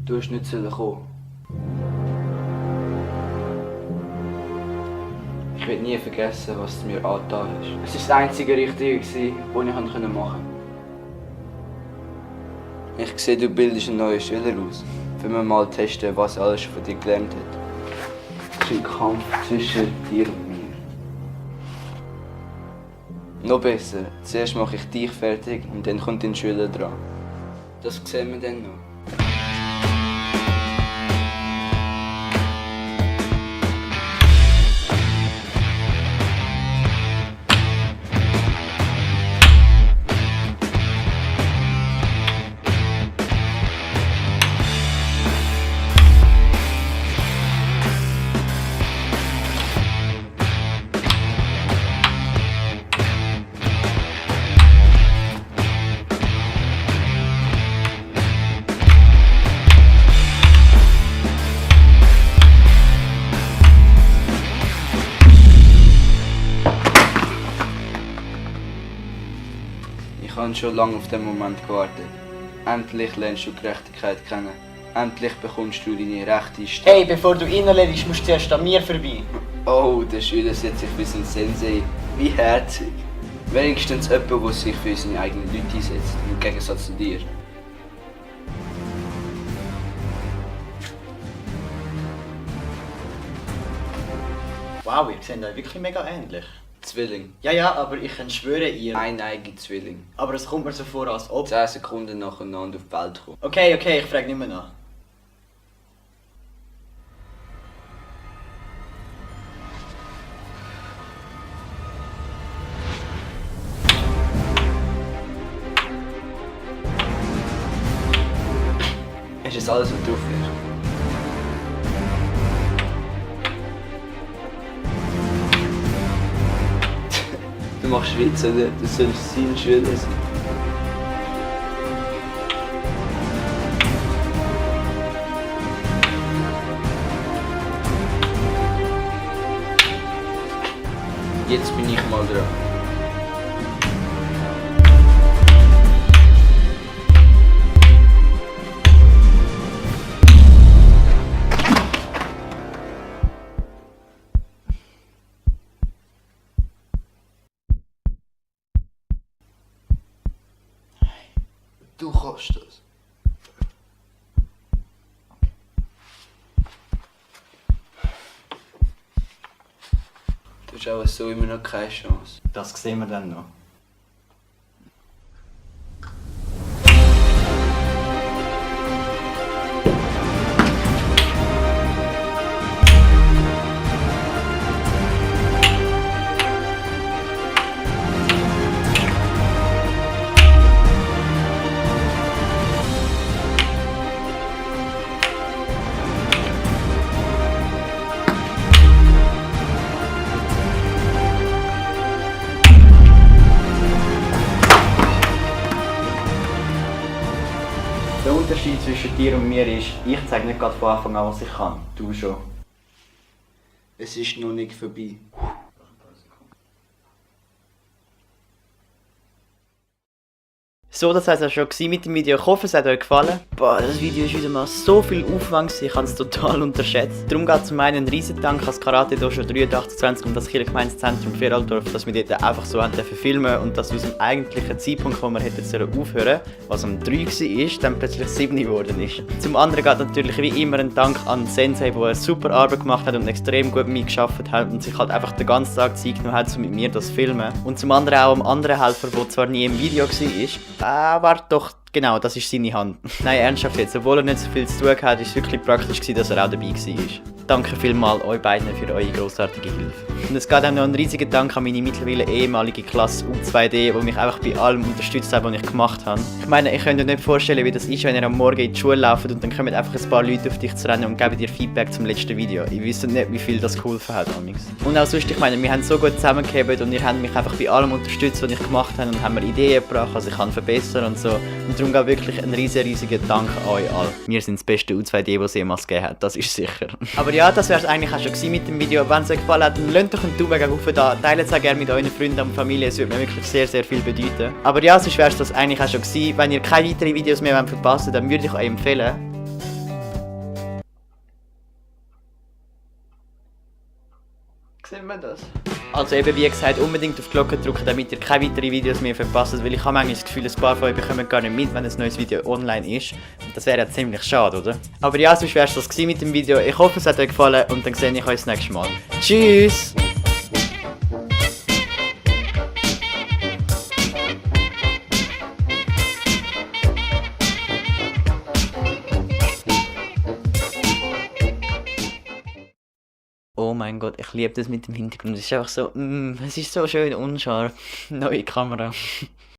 Du hast nicht kommen. Ich werde nie vergessen, was du mir angetan hast. Es war das einzige Richtige, was ich machen konnte. Ich sehe, du bildest einen neuen Schüler aus. Wenn wir mal testen, was er alles schon von dir gelernt hat. Es ist ein Kampf zwischen dir und mir. Noch besser, zuerst mache ich dich fertig und dann kommt dein Schüler dran. Das sehen wir dann noch. Ich habe schon lange auf diesen Moment gewartet. Endlich lernst du Gerechtigkeit kennen. Endlich bekommst du deine rechte Stimme. Hey, bevor du ihn erledigst, musst du zuerst an mir vorbei. Oh, der Schüler setzt sich für seinen Sensei. Wie herzig. Wenigstens jemand, der sich für seine eigenen Leute einsetzt, im Gegensatz zu dir. Wow, ihr seht euch wirklich mega ähnlich. Zwilling. Ja, aber ich kann schwören, ihr... Eineiige Zwilling. Aber es kommt mir so vor, als ob... 10 Sekunden nacheinander auf die Welt kommen. Okay, ich frage nicht mehr nach. Ist das alles, was drauf ist? Du machst Witze, oder? Du sollst sein Schüler sein. Jetzt bin ich mal dran. Du kannst das. Du hast aber so immer noch keine Chance. Das sehen wir dann noch. Der Unterschied zwischen dir und mir ist, ich zeige nicht gerade von Anfang an, was ich kann. Du schon. Es ist noch nicht vorbei. So, das war es auch schon mit dem Video. Ich hoffe, es hat euch gefallen. Boah, das Video ist wieder mal so viel Aufwand, ich habe es total unterschätzt. Darum geht zum einen ein riesen Dank an das Karate Dojo 8320 und das Kirchgemeindezentrum Vieraldorf, dass wir dort einfach so filmen und dass aus dem eigentlichen Zeitpunkt, wo wir hätten aufhören, was am 3 war, dann plötzlich 7 geworden ist. Zum anderen geht natürlich wie immer ein Dank an Sensei, der eine super Arbeit gemacht hat und extrem gut mit mir gearbeitet hat und sich halt einfach den ganzen Tag Zeit genommen hat, um mit mir das zu filmen. Und zum anderen auch am anderen Helfer, der zwar nie im Video war, warte doch, genau, das ist seine Hand. Nein, ernsthaft jetzt, obwohl er nicht so viel zu tun hat, war es wirklich praktisch, dass er auch dabei war. Danke vielmals euch beiden für eure grossartige Hilfe. Und es geht auch noch ein riesiger Dank an meine mittlerweile ehemalige Klasse U2D, die mich einfach bei allem unterstützt hat, was ich gemacht habe. Ich meine, ich könnt euch nicht vorstellen, wie das ist, wenn ihr am Morgen in die Schule lauft und dann kommen einfach ein paar Leute auf dich zu rennen und geben dir Feedback zum letzten Video. Ich wüsste nicht, wie viel das geholfen hat. Und auch sonst, ich meine, wir haben so gut zusammengehabt und ihr habt mich einfach bei allem unterstützt, was ich gemacht habe und haben mir Ideen gebracht, was ich kann verbessern und so. Und darum geht wirklich ein riesiger Dank an euch alle. Wir sind das beste U2D, das es jemals gegeben hat, das ist sicher. Aber ja, das wäre es eigentlich auch schon mit dem Video. Wenn es euch gefallen hat, dann lasst doch einen Daumen hoch da. Teilt es auch gerne mit euren Freunden und Familie, es würde mir wirklich sehr viel bedeuten. Aber ja, sonst wäre es das eigentlich auch schon gewesen. Wenn ihr keine weiteren Videos mehr verpassen wollt, dann würde ich euch empfehlen, sehen wir das. Also eben wie gesagt, unbedingt auf die Glocke drücken, damit ihr keine weiteren Videos mehr verpasst, weil ich habe manchmal das Gefühl, ein paar von euch bekommen gar nicht mit, wenn ein neues Video online ist. Und das wäre ja ziemlich schade, oder? Aber ja, sonst wäre es das gewesen mit dem Video. Ich hoffe, es hat euch gefallen und dann sehe ich euch das nächste Mal. Tschüss! Oh mein Gott, ich liebe das mit dem Hintergrund. Es ist einfach so, es ist so schön unscharf. Neue Kamera.